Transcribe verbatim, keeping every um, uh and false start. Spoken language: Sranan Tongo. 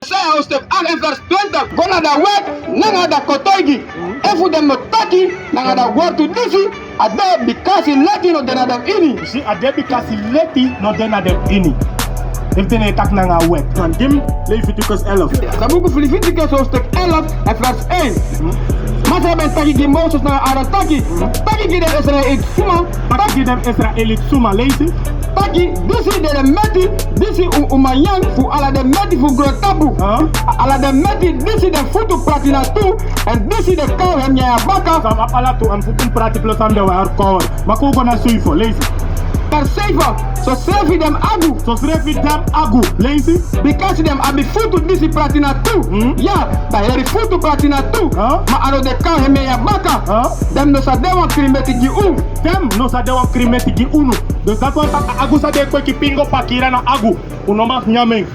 Yesaya hoofdstuk acht en vers twintig. Go na dan wet nanga dan kotoigi. Efu den mu taki nanga dan wortu disi, a de bikasi leti no de na den ini. Si, a de bikasi leti no de na den ini. Efu den e taki nanga wet. Dan gi mi Leviticus elf. Dan buku fu Leviticus hoofdstuk elf en vers één. Masra ben taki gi Moses nanga Aaron taki. Taki gi den Israëliet suma. Taki gi den Israëliet suma, leisi. Taki, disi de den meti, disi un, un man nyan fu ala den meti fu grontapu. Huh? Ala den meti, disi den futu prati na tu, èn disi den kaw hen nyan a baka. San abi ala tu, en futu prati plus san den wara kowru. Ma kon go na suifo, leisi. Vers zeven, sosrefi den agu. Sosrefi den agu, leisi. Bikasi den abi futu disi prati na tu. Hmm? Ya, dan heri futu prati na tu. Huh? Ma a no de kaw hen nyan a baka. Huh? Den no sa de wan krin meti gi un. Den no sa de wan krin meti gi unu. Dus dati wani taki a agu san den e kweki pingo pakira na agu. Un no mag nyan en.